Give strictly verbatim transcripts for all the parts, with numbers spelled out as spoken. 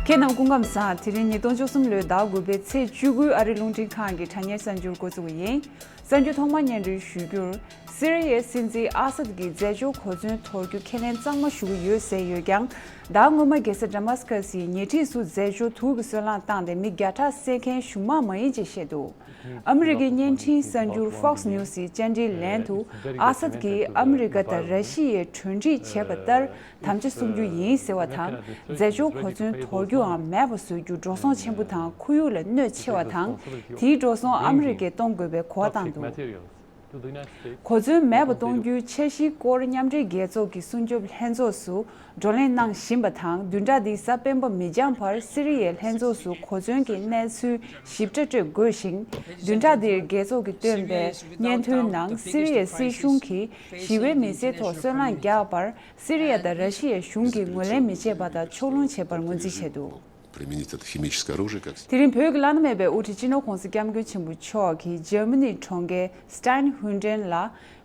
ཁྱེད་རྣམས་སྐུ་ཁམས་བཟང་། དེ་རིང་ཉིས་སྟོང་བཅུ་གསུམ་ལོའི་ཟླ་དགུ་པའི་ཚེས་བཅུ་དགུའི་ཨ་རིའི་རླུང་འཕྲིན་ཁང་གི་དྲ་བརྙན་གསར་འགྱུར་འགོ་འཛུགས་པ་ཡིན། གསར་འགྱུར་ཐོག་མར་སྙན་སྒྲོན་ཞུ་རྒྱུར། སི་རི་ཡའི་སྲིད་འཛིན་ཨ་སད་ཀྱིས་རྫས་སྦྱོར་གོ་མཚོན་དོར་རྒྱུ་ཁས་ལེན་གཙང་མ་ཞུ་གི་ཡོད་ཟེར་ཡོད་ཀྱང་། ཟླ་སྔོན་མ་རྒྱལ་ས་ཌ་མཱ་སི་ཀ་སིའི་ཉེ་འཁྲིས་སུ་རྫས་སྦྱོར་དུག་གི་སོལ་རླངས་བཏང་སྟེ་མི་བརྒྱ་ཕྲག་བསད་མཁན་གཞུང་དམག་མ་ཡིན་ཅེས་བཤད་འདུག་ཨ་མི་རི་ཀའི་བརྙན་འཕྲིན་གསར་འགྱུར་Fox News ཡི་བཅར་འདྲིའི་ལན་དུ། ཨ་སད་ཀྱིས་ཨ་མི་རི་ཀ་དང་ར་ཤི་ཡས་གྲོས་འགྲིག་བྱས་པ་ལྟར་དམ་བཅའ་སྲུང་རྒྱུ་ཡིན་ཟེར་བ་དང་། རྫས་སྦྱོར་གོ་མཚོན་དོར་རྒྱུའམ་མེད་པ་བཟོ་རྒྱུ་འགྲོ་སོང་ཆེན་པོ་དང་ཁོར་ཡུག་ལ་གནོད་ཆེ་བ་དང་། དེའི་འགྲོ་སོང་ཨ་མི་རི་ཀས་གཏོང་དགོས་པའི་གོ་བ་བཏང་འདུག་གོ་མཚོན་མེད་པ་གཏོང་རྒྱུའི་འཆར་གཞིའི་སྐོར་མཉམ་འབྲེལ་རྒྱལ་ཚོགས་ཀྱི་སྲུང་སྐྱོབ་ལྷན་ཚོགས་སུ་བགྲོ་གླེང་གནང་བཞིན་པ་དང་། བདུན་ཕྲག་འདིའི་གཟའ་སྤེན་པ་མི་འགྱངས་བར་སི་རི་ཡའི་ལྷན་ཚོགས་སུ་གོ་མཚོན་གྱི་གནས་ཚུལ་ཞིབ་ཕྲ་སྤྲོད་དགོས་ཤིང་། བདུན་ཕྲག་འདིར་རྒྱལ་ཚོགས་ཀྱིས་བཏོན་པའི་སྙན་ཐོའི་ནང་སི་རི་ཡའི་སྲིད་གཞུང་གིས་ཞི་བའི་མི་སེར་ཐོག་སོལ་རླངས་རྒྱག་པར་སི་རི་ཡ་དང་ར་ཤི་ཡའི་གཞུང་གིས་ངོས་ལེན་མི་བྱེད་པ་དང་ཕྱོགས་ལྷུང་བྱེད་པར་ངོས་འཛིན་བྱས་འདུག применить это химическое оружие, как དེ་རིང་བོད་ཀྱི་བླ་ན་མེད་པའི་དབུ་ཁྲིད་སྤྱི་ནོར་༧གོང་ས་༧སྐྱབས་མགོན་ཆེན་པོ་མཆོག་གིས་འཇར་མ་ནིའི་གྲོང་ཁྱེར་སི་ཏན་ཧུན་ཏན་ལ་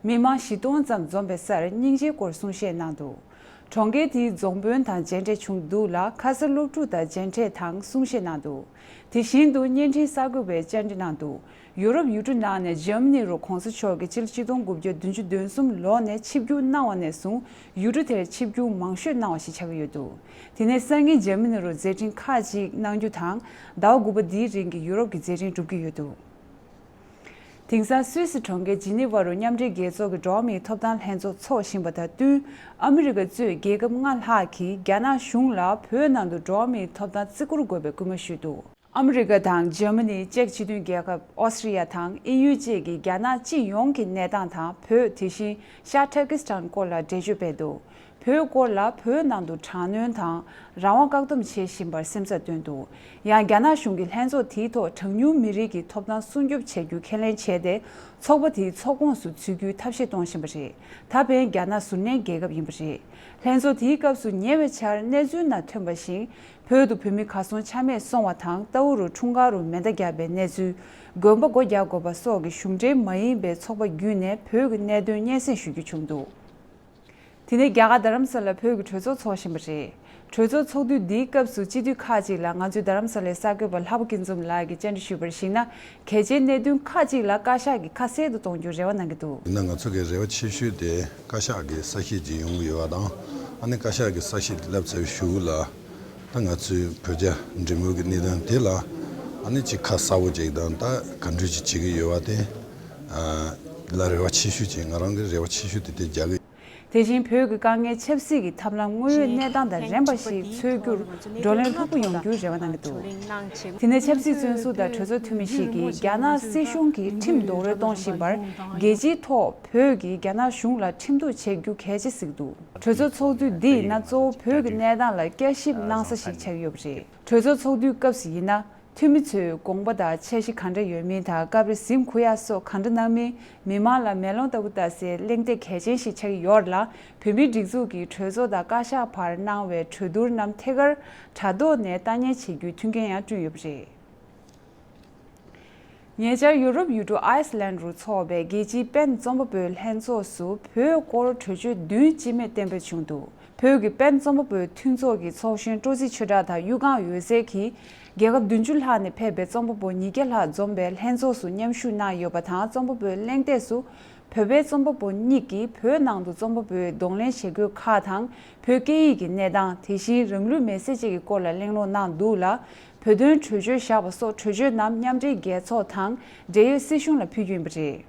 མི་མང་བཞི་སྟོང་ཙམ་འཛོམས་པའི་སར་སྙིང་རྗེའི་སྐོར་གསུང་བཤད་གནང་འདུག་གྲོང་ཁྱེར་དེའི་རྫོང་དཔོན་དང་མཇལ་འཕྲད་བྱུང་འདུག་ལ། ཁ་ས་སློབ་ཕྲུག་དང་མཇལ་འཕྲད་དང་གསུང་བཤད་གནང་འདུག་དེ་བཞིན་དུ་བརྙན་འཕྲིན་གསར་འགོད་པས་བཅར་འདྲི་གནང་འདུག་ཡུ་རོབ་ཡུལ་གྲུ་ནང་ནས་འཇར་མ་ནི་རུ་གོང་ས་མཆོག་གིས་ཕྱི་ལོ་ཆིག་སྟོང་དགུ་བརྒྱ་བདུན་ཅུ་དོན་གསུམ་ལོ་ནས་ཆིབས་བསྒྱུར་གནང་བ་ནས་བཟུང་ཡུལ་གྲུ་དེར་ཆིབས་བསྒྱུར་མང་ཤོས་གནང་བ་ཞིག་ཆགས་ཀྱི་ཡོད་འདུག་དེ་ནས་སང་ཉིན་འཇར་མ་ནི་རུ་མཛད་འཕྲིན་ཁག་ཅིག་གནང་རྒྱུ་དང་། ཟླ་བ་དགུ་པ་འདིའི་རིང་གི་ཡུ་རོབ་ཀྱི་མཛད་འཕྲིན་སྒྲུབ་ཀྱི་ཡོད་འདུག་དེང་སང་སུད་སི་གྲོང་ཁྱེར་ཇི་ནི་ཝ་རུ་མཉམ་འབྲེལ་རྒྱལ་ཚོགས་ཀྱི་འགྲོ་བ་མིའི་ཐོབ་ཐང་ལྷན་ཚོགས་འཚོགས་བཞིན་པ་དང་བསྟུན། ཨ་མི་རི་ཀ་གཙོས་རྒྱལ་ཁབ་ལྔ་ལྷག་གིས་རྒྱ་ནག་གཞུང་ལ་བོད་ནང་དུ་འགྲོ་བ་མིའི་ཐོབ་ཐང་བརྩི་བཀུར་དགོས་པའི་སྐུལ་མ་ཞུས་འདུག་ཨ་མི་རི་ཀ་དང་འཇར་མ་ནི། ཅེཀ་སྤྱི་མཐུན་རྒྱལ་ཁབ། ཨོ་སི་ཀྲི་ཡ་དང་དབྱིན་ཡུལ་བཅས་ཀྱིས་རྒྱ་ནག་སྤྱི་ཡོངས་ཀྱི་གནས་སྟངས་དང་། བོད། དེ་བཞིན་ཤར་ཏུར་ཀི་སི་ཐན་སྐོར་ལ་འགྲེལ་བརྗོད་སྤེལ་འདུག་བོད་སྐོར་ལ་བོད་ནང་དུ་དྲག་གནོན་དང་རང་དབང་བཀག་སྡོམ་བྱེད་བཞིན་པར་སེམས་འཚབ་བཏོན་འདུག་ཡང་རྒྱ་ནག་གཞུང་གིས་ལྷན་ཚོགས་དེའི་ཐོག་གྲངས་ཉུང་མི་རིགས་ཀྱི་ཐོབ་ཐང་སྲུང་སྐྱོབ་བྱ་རྒྱུ་ཁས་ལེན་བྱས་ཏེ། ཚོགས་པ་དེའི་ཚོགས་ཁོངས་སུ་ཚུད་རྒྱུའི་ཐབས་ཤེས་གཏོང་བཞིན་པ་རེད། ད་ཕན་རྒྱ་ནག་གཟུར་གནས་རྒྱལ་ཁབ་ཡིན་པ་རེད། ལྷན་ཚོགས་དེའི་སྐབས་སུ་ཉེ་བའི་ཆར་གནས་ཚུལ་ནང་ཐོན་པ་བཞིན། བོད་དུ་བོད་མི་གར་སོང་ཆ་མེད་སོང་བ་དང་། ཏའུ་རུ་འཁྲུངས་སྐར་རུ་མེ་མདའ་བརྒྱབ་པའི་གནས་ཚུལ། དགོན་པ་སྒོ་རྒྱག་དགོས་པ་སོགས་ཀྱི་གཞུང་འབྲེལ་མ་ཡིན་པའི་ཚོགས་པ་བརྒྱུད་ནས་བོད་ཀྱི་གནད་དོན་སྙན་སེང་ཞུ་རྒྱུ་བྱུང་འདུག་དེ་ནས་རྒྱ་གར་རྡ་རམ་ས་ལར་བོད་ཀྱི་གྲོས་ཚོགས་འཚོགས་བཞིན་པ་རེད། གྲོས་ཚོགས་ཚོགས་དུས་འདིའི་སྐབས་སུ་སྤྱི་འཐུས་ཁག་ཅིག་ལ་ང་ཚོའི་རྡ་རམ་ས་ལའི་གསར་འགོད་པ་ལྷག་པ་སྐྱིད་འཛོམས་ལགས་ཀྱིས་བཅར་འདྲི་ཞུས་པར་གཞིགས་ན། གལ་ཆེའི་གནད་དོན་ཁག་ཅིག་ལ་བཀའ་ཤག་གིས་ཁ་གསལ་དུ་གཏོང་རྒྱུར་རེ་བ་གནང་གི་འདུག་ཡིན་ན་ང་ཚོ་གི་རེ་བ་ཆེ་ཤོས་དེ་བཀའ་ཤག་གི་གསལ་བཤད་ཅིག་ཡོང་གི་ཡོད་པ་དང་། ཨ་ནི་བཀའ་ཤག་གི་གསལ་བཤད་དེ་བསླབ་ཚར་བའི་གཞུག་ལ། ད་ང་ཚོའི་བོད་རྒྱ་འབྲེལ་མོལ་གྱི་གནད་དོན་དེ་ལ་ཨ་ནི་ཅིག་ཁ་གསལ་པོ་ཅིག་དང་། ད་ག་འདྲ་ཅིག་བྱེད་ཀྱི་ཡོད་པ་དེ་ལ་རེ་བ་ཆེ་ཤོས་ཅིག་ང་རང་གི་རེ་བ་ཆེ་ཤོས་དེ་དེ་རྒྱག་གི། དེ་བཞིན་བོད་ཀྱི་དཀའ་ངལ་ཆབ་སྲིད་ཀྱི་ཐབས་ལམ་དངོས་ཡོད་གནས་སྟངས་དང་རན་པ་ཞིག་འཚོལ་རྒྱུར་བགྲོ་གླེང་ལྷུག་པོ་ཡོང་རྒྱུའི་རེ་བ་གནང་གི་འདུག་དེ་ནས་ཆབ་སྲིད་བཙོན་ཟུར་དང་གྲོས་ཚོགས་འཐུས་མི་ཞིག་གིས་རྒྱ་ནག་སྲིད་གཞུང་གིས་ཁྲིམས་རྡོག་རོལ་གཏོང་བཞིན་པར། རྒྱལ་སྤྱིའི་ཐོག་བོད་ཀྱིས་རྒྱ་ནག་གཞུང་ལ་ཁྲིམས་གཏུག་བྱེད་རྒྱུ་གལ་ཆེ་གཟིགས་འདུག་གྲོས་ཚོགས་ཚོགས་དུས་འདི་ཡིན་ན་གཙོ་བོ་བོད་ཀྱི་གནས་སྟངས་ལ་བསྐྱར་ཞིབ་གནང་ས་ཞིག་ཆགས་ཡོད་པ་རེད། གྲོས་ཚོགས་ཚོགས་དུས་སྐབས་སུ་ཡིན་ན། འཐུས་མི་ཚོས་དགོངས་པ་དང་འཆར་གཞི་ག་འདྲ་ཡོད་མིན་དང་། སྐབས་རེ་གཟིམ་འཁུར་ཡག་སོགས་ག་འདྲ་གནང་མིན། མི་མང་ལ་མེ་ལོང་ལྟ་བུ་ལྟ་སའི་གླེང་སྟེགས་གལ་ཆེན་ཞིག་ཆགས་ཀྱི་ཡོད་ལ། བོད་མིའི་སྒྲིག་འཛུགས་ཀྱིས་གྲོས་ཚོགས་དང་བཀའ་ཤག་བར་གནང་བའི་གྲོས་བསྡུར་རྣམས་ཐད་ཀར་དྲ་ཐོག་ནས་ལྟ་ཉན་བྱེད་རྒྱུའི་མཐུན་རྐྱེན་ཡང་བསྐྲུན་ཡོད་པ་རེད། ཉེ་ཆར་ཡུ་རོབ་ཡུལ་གྲུ་ཨའི་སི་ལན་རུ་འཚོགས་པའི་རྒྱལ་སྤྱིའི་པེན་རྩོམ་པ་པོའི་ལྷན་ཚོགས་སུ་བོད་སྐོར་གྲོས་ཆོད་བདུན་སྤྱི་མོས་གཏན་འབེབས་བྱུང་འདུག་བོད་ཀྱི་པེན་རྩོམ་པ་པོའི་མཐུན་ཚོགས་ཀྱི་ཚོགས་གཞོན་སྤྲོ་ཚིགས་ཆོས་གྲགས་དང་གཡུ་སྒང་འོད་ཟེར་གྱིས། རྒྱལ་ཁབ་བདུན་ཅུ་ལྷག་ནས་ཕེབས་པའི་རྩོམ་པ་པོ་ཉིས་བརྒྱ་ལྷག་འཛོམས་པའི་ལྷན་ཚོགས་སུ་མཉམ་ཞུགས་གནང་ཡོད་པ་དང་། རྩོམ་པ་པོའི་གླེང་སྟེགས་སུ་བོད་པའི་རྩོམ་པ་པོ་གཉིས་ཀྱིས་བོད་ནང་དུ་རྩོམ་པ་པོའི་གདོང་ལེན་བྱེད་དགོས་ཁག་དང་། བོད་སྐད་ཡིག་གི་གནས་སྟངས། དེ་བཞིན་རང་ལུས་མེར་སྲེག་བཅས་ཀྱི་སྐོར་ལ་གླེང་སློང་གནང་འདུག་ལ། བོད་དོན་གྲོས་ཆོད་བཞག་པ་སོགས་གྲོས་ཆོད་རྣམས་མཉམ་འབྲེལ་རྒྱལ་ཚོགས་དང་འབྲེལ་ཡོད་སྲིད་གཞུང་ལ་ཕུལ་རྒྱུ་ཡིན་པ་རེད།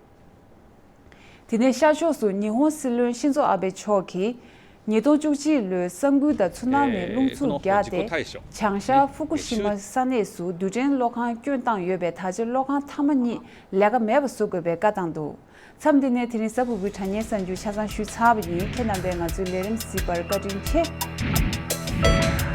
དེ་ནས་ཤར་ཕྱོགས་སུ་ཉི་ཧོང་སྲིད་བློན་ཤིན་ཛོ་ཨ་བྷེ་མཆོག་གིས། ཉིས་སྟོང་བཅུ་གཅིག་ལོའི་ས་འགུལ་དང་ཚུ་ན་མིའི་རླུང་འཚུབ་བརྒྱབ་སྟེ། བྱང་ཤར་ཧྥུ་ཀུ་ཤི་མ་ས་གནས་སུ་རྡུལ་ཕྲན་གློག་ཁང་སྐྱོན་བཏང་ཡོད་པས། ད་ཆ་གློག་ཁང་མཐའ་མ་གཉིས་ལས་ཀ་མེད་པ་བཟོ་དགོས་པའི་བཀའ་བཏང་འདུག་མཚམས་འདི་ནས་དེ་རིང་གཟའ་ཕུར་བུའི་དྲ་བརྙན་གསར་འགྱུར་ཆ་ཚང་ཞུས་ཚར་བ་ཡིན། ཁྱེད་རྣམ་པས་ང་ཚོའི་ལས་རིམ་གཟིགས་པར་བཀའ་དྲིན་ཆེ།